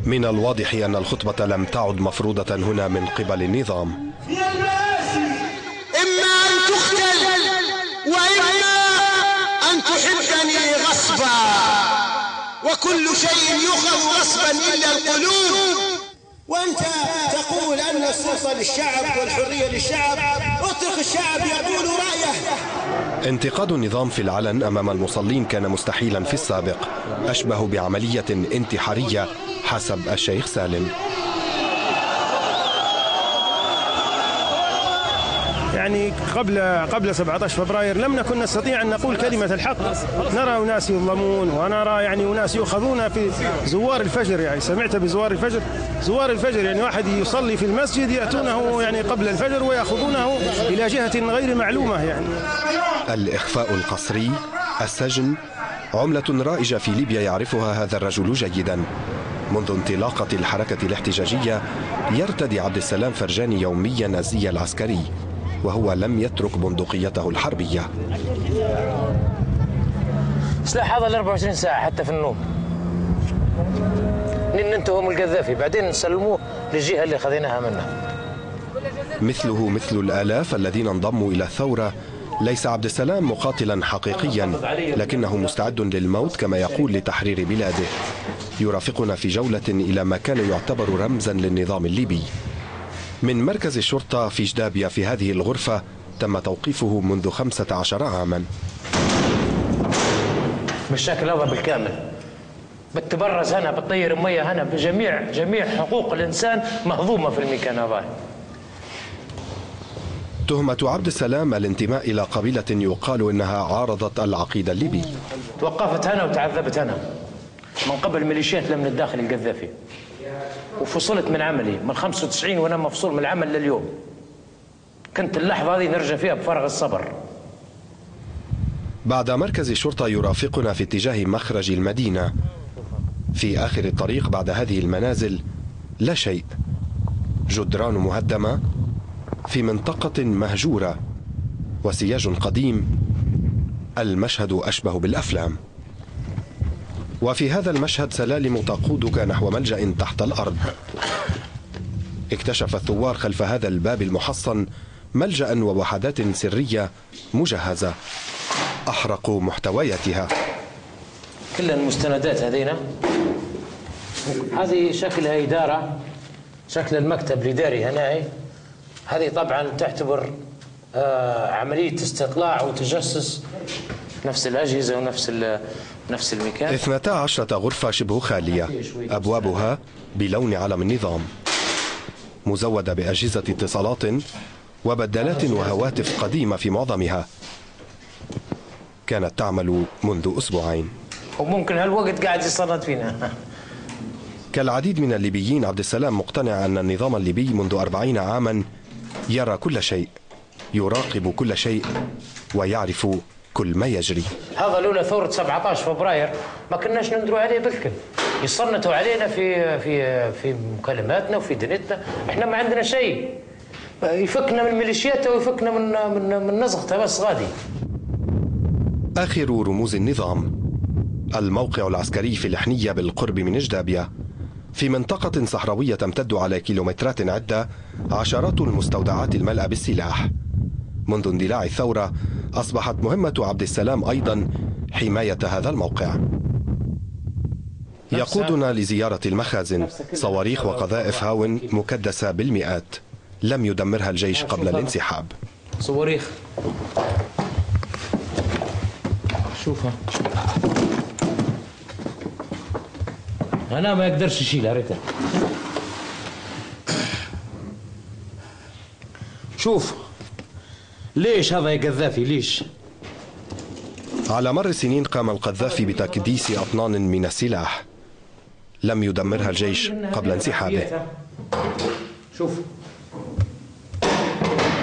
من الواضح أن الخطبة لم تعد مفروضة هنا من قبل النظام. إما أن تقتل وإما أن تحبني غصبا، وكل شيء يؤخذ غصبا إلا القلوب. وأنت تقول أن السلطة للشعب والحرية للشعب، اترك الشعب يقول رأيه. انتقاد النظام في العلن أمام المصلين كان مستحيلا في السابق، أشبه بعملية انتحارية حسب الشيخ سالم. يعني قبل 17 فبراير لم نكن نستطيع أن نقول كلمة الحق. نرى أناس يظلمون، ونرى يعني أناس يؤخذون في زوار الفجر. يعني سمعت بزوار الفجر؟ زوار الفجر يعني واحد يصلي في المسجد يأتونه يعني قبل الفجر ويأخذونه إلى جهة غير معلومة. يعني الإخفاء القسري، السجن، عملة رائجة في ليبيا يعرفها هذا الرجل جيدا. منذ انطلاقة الحركة الاحتجاجية يرتدي عبد السلام فرجاني يوميا الزي العسكري، وهو لم يترك بندقيته الحربية. سلاح هذا 24 ساعة حتى في النوم. ننتهوا من القذافي بعدين نسلموه للجهة اللي خذيناها منه. مثله مثل الآلاف الذين انضموا إلى الثورة، ليس عبد السلام مقاتلا حقيقيا، لكنه مستعد للموت كما يقول لتحرير بلاده. يرافقنا في جولة إلى ما كان يعتبر رمزا للنظام الليبي. من مركز الشرطة في جدابيا في هذه الغرفة تم توقيفه منذ 15 عاما. بالشكل هذا بالكامل، بتبرز هنا، بتطير المية هنا، بجميع جميع حقوق الإنسان مهضومة في المكان هذا. تهمة عبد السلام الانتماء إلى قبيلة يقال إنها عارضت العقيدة الليبي. توقفت هنا وتعذبت هنا من قبل ميليشيات الأمن الداخلي القذافي، وفصلت من عملي من 95 وانا مفصول من العمل لليوم. كنت اللحظة هذه نرجع فيها بفارغ الصبر. بعد مركز الشرطة يرافقنا في اتجاه مخرج المدينة. في آخر الطريق بعد هذه المنازل لا شيء، جدران مهدمة في منطقة مهجورة وسياج قديم. المشهد أشبه بالأفلام. وفي هذا المشهد سلالم تقودك نحو ملجأ تحت الأرض. اكتشف الثوار خلف هذا الباب المحصن ملجأ ووحدات سرية مجهزة أحرقوا محتوياتها. كل المستندات هذينا، هذه شكلها إدارة، شكل المكتب الإداري هنا. هذه طبعا تعتبر عملية استطلاع وتجسس، نفس الأجهزة ونفس نفس المكان. 12 غرفة شبه خالية، أبوابها بلون علم النظام، مزودة بأجهزة اتصالات وبدلات وهواتف قديمة في معظمها، كانت تعمل منذ أسبوعين. وممكن هالوقت قاعد يصنت فينا. كالعديد من الليبيين، عبد السلام مقتنع أن النظام الليبي منذ 40 عاما يرى كل شيء، يراقب كل شيء، ويعرف كل ما يجري. هذا لولا ثورة 17 فبراير ما كناش ندروا عليه بالكل. يصنتوا علينا في في في مكالماتنا وفي دنيتنا، احنا ما عندنا شيء. يفكنا من ميليشياته ويفكنا من نزغته بس غادي. آخر رموز النظام الموقع العسكري في الحنية بالقرب من جدابيا، في منطقة صحراوية تمتد على كيلومترات عدة، عشرات المستودعات الملأ بالسلاح. منذ اندلاع الثورة أصبحت مهمة عبد السلام أيضا حماية هذا الموقع. يقودنا لزيارة المخازن، صواريخ وقذائف هاون مكدسة بالمئات لم يدمرها الجيش قبل الانسحاب. صواريخ، شوفها أنا ما يقدرش يشيلها ريتها. شوف ليش هذا يا قذافي، ليش؟ على مر السنين قام القذافي بتكديس أطنان من السلاح لم يدمرها الجيش قبل انسحابه. شوف،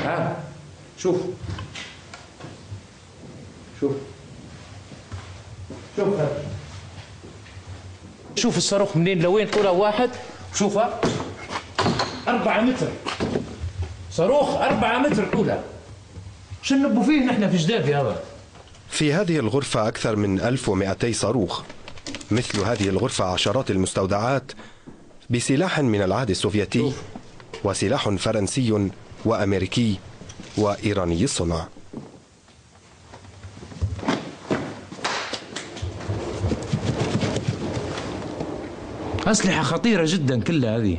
ها، شوف شوف شوف شوف الصاروخ منين لوين طوله واحد، شوفها 4 متر، صاروخ 4 متر طوله. شو نبوا فيه نحن في جدابي هذا؟ في هذه الغرفة أكثر من 1200 صاروخ. مثل هذه الغرفة عشرات المستودعات بسلاح من العهد السوفيتي وسلاح فرنسي وأمريكي وإيراني الصنع. أسلحة خطيرة جدا كلها هذه،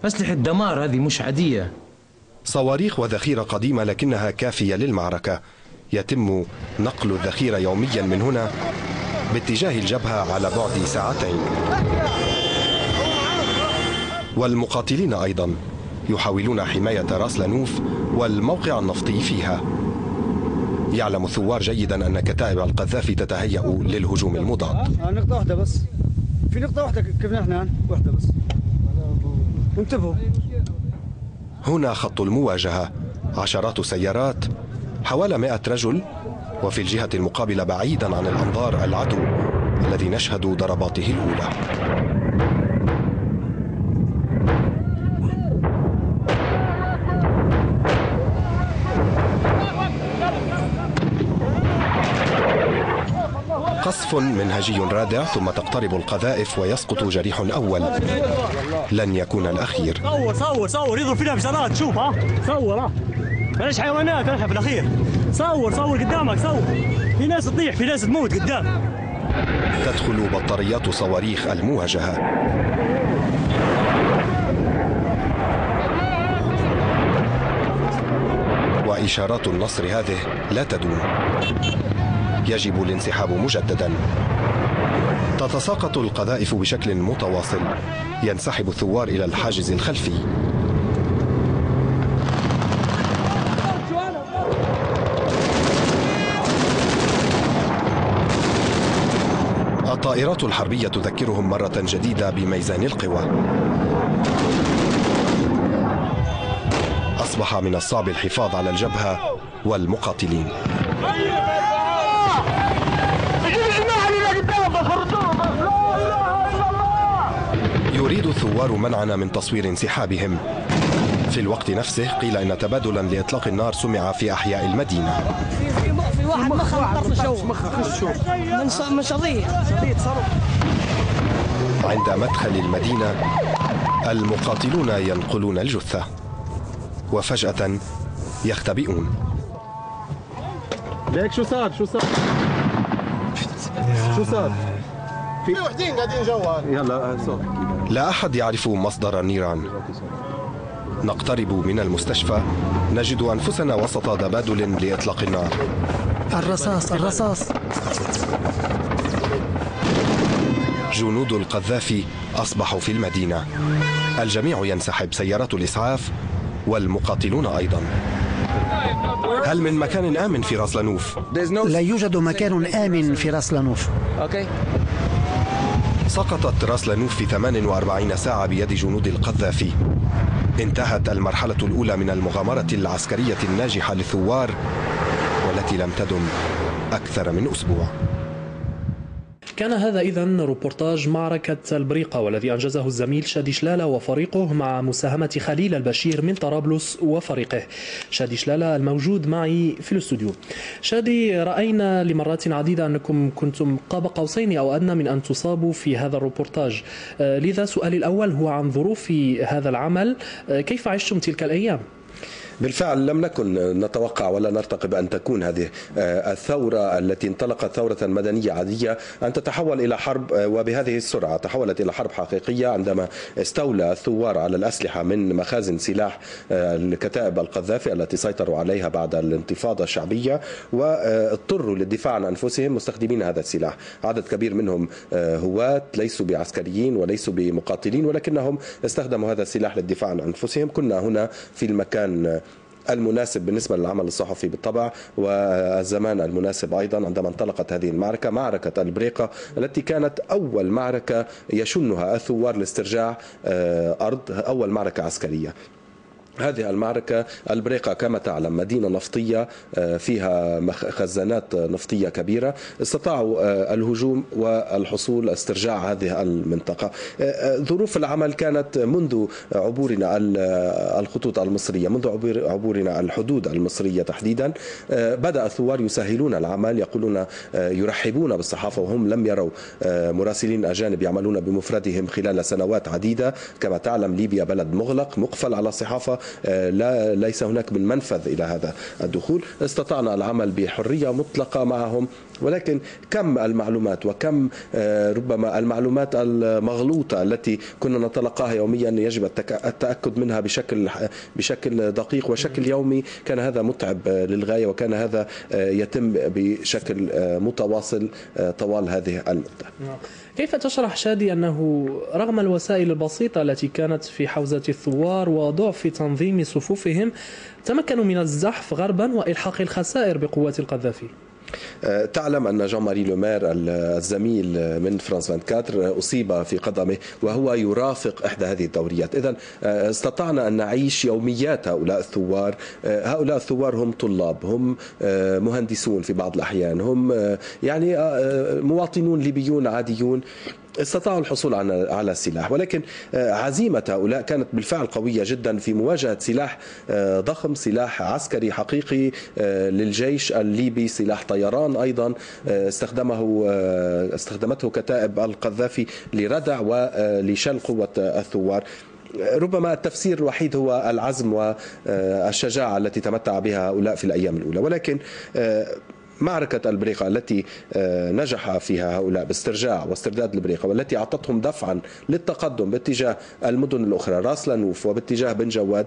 أسلحة دمار هذه مش عادية. صواريخ وذخيرة قديمة لكنها كافية للمعركة. يتم نقل الذخيرة يوميا من هنا باتجاه الجبهة على بعد ساعتين. والمقاتلين أيضا يحاولون حماية راس لانوف والموقع النفطي فيها. يعلم الثوار جيدا أن كتائب القذافي تتهيأ للهجوم المضاد. نقطة واحدة بس، في نقطة واحدة كيف نحن، واحدة بس، انتبهوا. هنا خط المواجهة، عشرات السيارات، حوالي 100 رجل، وفي الجهة المقابلة بعيدا عن الأنظار العدو الذي نشهد ضرباته الأولى. قصف منهجي رادع، ثم تقترب القذائف ويسقط جريح أول لن يكون الأخير. صور صور صور، يضرب فينا بشارات، شوف ها، صور ها، بلاش حيوانات احنا في الأخير. صور صور قدامك، صور، في ناس تطيح، في ناس تموت قدام. تدخل بطاريات صواريخ المواجهة. وإشارات النصر هذه لا تدوم، يجب الانسحاب مجددا. تتساقط القذائف بشكل متواصل، ينسحب الثوار إلى الحاجز الخلفي. الطائرات الحربية تذكرهم مرة جديدة بميزان القوى. أصبح من الصعب الحفاظ على الجبهة والمقاتلين. يريد الثوار منعنا من تصوير انسحابهم. في الوقت نفسه قيل إن تبادلا لإطلاق النار سمع في أحياء المدينة. في واحد مخ من شظية. عند مدخل المدينة المقاتلون ينقلون الجثة وفجأة يختبئون. ليك شو صار؟ شو صار؟ شو صار؟ في وحدين قاعدين جوا. يلا صوت. لا أحد يعرف مصدر النيران. نقترب من المستشفى، نجد أنفسنا وسط تبادل لإطلاق النار. الرصاص الرصاص. جنود القذافي أصبحوا في المدينة. الجميع ينسحب، سيارات الإسعاف والمقاتلون أيضا. هل من مكان آمن في راس لانوف؟ لا يوجد مكان آمن في راس لانوف. سقطت راس لانوف في 48 ساعة بيد جنود القذافي. انتهت المرحلة الأولى من المغامرة العسكرية الناجحة للثوار، والتي لم تدم أكثر من أسبوع. كان هذا إذن روبورتاج معركة البريقة، والذي أنجزه الزميل شادي شلالة وفريقه مع مساهمة خليل البشير من طرابلس وفريقه. شادي شلالة الموجود معي في الاستوديو. شادي، رأينا لمرات عديدة أنكم كنتم قاب قوسين أو أدنى من أن تصابوا في هذا الروبورتاج، لذا سؤالي الأول هو عن ظروف هذا العمل، كيف عشتم تلك الأيام؟ بالفعل لم نكن نتوقع ولا نرتقب أن تكون هذه الثورة التي انطلقت ثورة مدنية عادية أن تتحول إلى حرب وبهذه السرعة. تحولت إلى حرب حقيقية عندما استولى الثوار على الأسلحة من مخازن سلاح الكتائب القذافي التي سيطروا عليها بعد الانتفاضة الشعبية، واضطروا للدفاع عن أنفسهم مستخدمين هذا السلاح. عدد كبير منهم هواة، ليسوا بعسكريين وليسوا بمقاتلين، ولكنهم استخدموا هذا السلاح للدفاع عن أنفسهم. كنا هنا في المكان المناسب بالنسبة للعمل الصحفي بالطبع، والزمان المناسب أيضا عندما انطلقت هذه المعركة، معركة البريقة التي كانت أول معركة يشنها الثوار لاسترجاع أرض، أول معركة عسكرية. هذه المعركة البريقة كما تعلم مدينة نفطية فيها خزانات نفطية كبيرة، استطاعوا الهجوم والحصول استرجاع هذه المنطقة. ظروف العمل كانت منذ عبورنا الخطوط المصرية، منذ عبورنا الحدود المصرية تحديدا، بدأ الثوار يسهلون العمل، يقولون يرحبون بالصحافة، وهم لم يروا مراسلين أجانب يعملون بمفردهم خلال سنوات عديدة. كما تعلم ليبيا بلد مغلق مقفل على الصحافة، لا ليس هناك من منفذ إلى هذا الدخول. استطعنا العمل بحرية مطلقة معهم، ولكن كم المعلومات وكم ربما المعلومات المغلوطة التي كنا نتلقاها يوميا يجب التأكد منها بشكل دقيق وشكل يومي. كان هذا متعب للغاية، وكان هذا يتم بشكل متواصل طوال هذه المدة. كيف تشرح شادي أنه رغم الوسائل البسيطة التي كانت في حوزة الثوار وضعف تنظيم صفوفهم تمكنوا من الزحف غربا وإلحاق الخسائر بقوات القذافي؟ تعلم أن جان ماري لومير الزميل من فرانس 24 أصيب في قدمه وهو يرافق إحدى هذه الدوريات. إذن استطعنا أن نعيش يوميات هؤلاء الثوار. هؤلاء الثوار هم طلاب، هم مهندسون في بعض الأحيان، هم يعني مواطنون ليبيون عاديون استطاعوا الحصول على السلاح، ولكن عزيمة هؤلاء كانت بالفعل قوية جدا في مواجهة سلاح ضخم، سلاح عسكري حقيقي للجيش الليبي، سلاح طيران أيضا استخدمته كتائب القذافي لردع ولشل قوة الثوار. ربما التفسير الوحيد هو العزم والشجاعة التي تمتع بها هؤلاء في الأيام الأولى، ولكن معركة البريقة التي نجح فيها هؤلاء باسترجاع واسترداد البريقة، والتي أعطتهم دفعا للتقدم باتجاه المدن الأخرى راس لانوف وباتجاه بن جواد،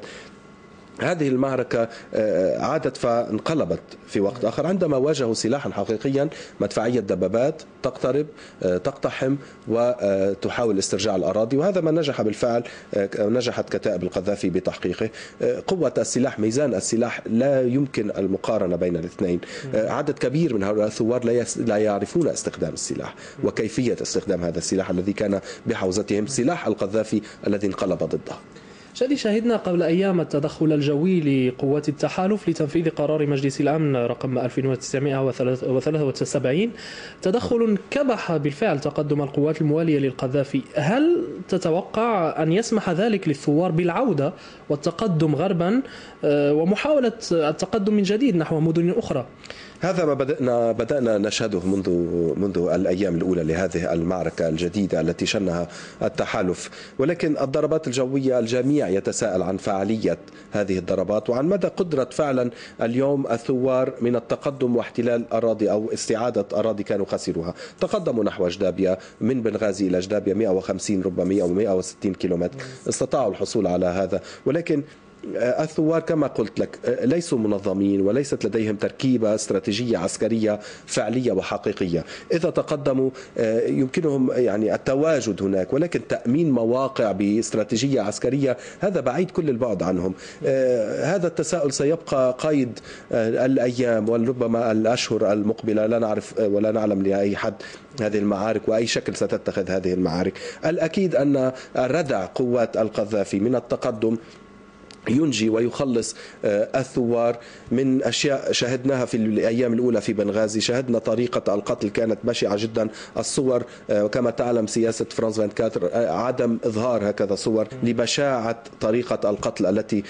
هذه المعركة عادت فانقلبت في وقت آخر عندما واجهوا سلاحا حقيقيا، مدفعية دبابات تقترب تقتحم وتحاول استرجاع الأراضي، وهذا ما نجح بالفعل، نجحت كتائب القذافي بتحقيقه. قوة السلاح، ميزان السلاح لا يمكن المقارنة بين الاثنين. عدد كبير من هؤلاء الثوار لا يعرفون استخدام السلاح وكيفية استخدام هذا السلاح الذي كان بحوزتهم، سلاح القذافي الذي انقلب ضده. شادي، شاهدنا قبل أيام التدخل الجوي لقوات التحالف لتنفيذ قرار مجلس الأمن رقم 2973، تدخل كبح بالفعل تقدم القوات الموالية للقذافي. هل تتوقع أن يسمح ذلك للثوار بالعودة والتقدم غربا ومحاولة التقدم من جديد نحو مدن أخرى؟ هذا ما بدأنا نشهده منذ الأيام الأولى لهذه المعركة الجديدة التي شنها التحالف، ولكن الضربات الجوية الجميع يتساءل عن فعالية هذه الضربات وعن مدى قدرة فعلا اليوم الثوار من التقدم واحتلال أراضي أو استعادة أراضي كانوا خسروها. تقدموا نحو جدابيا، من بنغازي إلى جدابيا 150 ربما أو 160 كيلومتر، استطاعوا الحصول على هذا، ولكن الثوار كما قلت لك ليسوا منظمين وليست لديهم تركيبة استراتيجية عسكرية فعلية وحقيقية. إذا تقدموا يمكنهم يعني التواجد هناك، ولكن تأمين مواقع باستراتيجية عسكرية هذا بعيد كل البعد عنهم. هذا التساؤل سيبقى قيد الأيام وربما الأشهر المقبلة، لا نعرف ولا نعلم لأي حد هذه المعارك وأي شكل ستتخذ هذه المعارك. الأكيد أن ردع قوات القذافي من التقدم ينجي ويخلص الثوار من أشياء شاهدناها في الأيام الأولى في بنغازي. شاهدنا طريقة القتل كانت بشعة جدا، الصور وكما تعلم سياسة فرانس 24 عدم إظهار هكذا صور لبشاعة طريقة القتل التي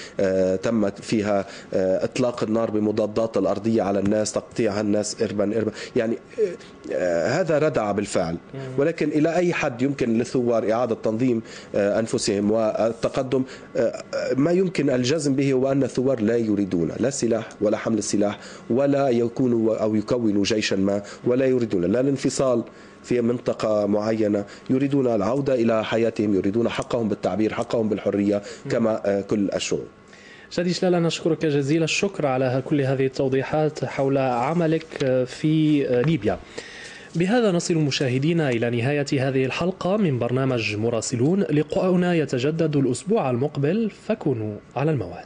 تمت فيها إطلاق النار بمضادات الأرضية على الناس، تقطيع الناس إربا إربا، يعني هذا ردع بالفعل. ولكن إلى أي حد يمكن للثوار إعادة تنظيم أنفسهم والتقدم؟ ما يمكن الجزم به هو أن الثوار لا يريدون لا سلاح ولا حمل السلاح ولا يكونوا أو يكونوا جيشا ما، ولا يريدون لا الانفصال في منطقة معينة، يريدون العودة إلى حياتهم، يريدون حقهم بالتعبير، حقهم بالحرية كما كل الشعوب. شادي شلالة، نشكرك جزيل الشكر على كل هذه التوضيحات حول عملك في ليبيا. بهذا نصل مشاهدينا إلى نهاية هذه الحلقة من برنامج مراسلون. لقاؤنا يتجدد الأسبوع المقبل، فكونوا على الموعد.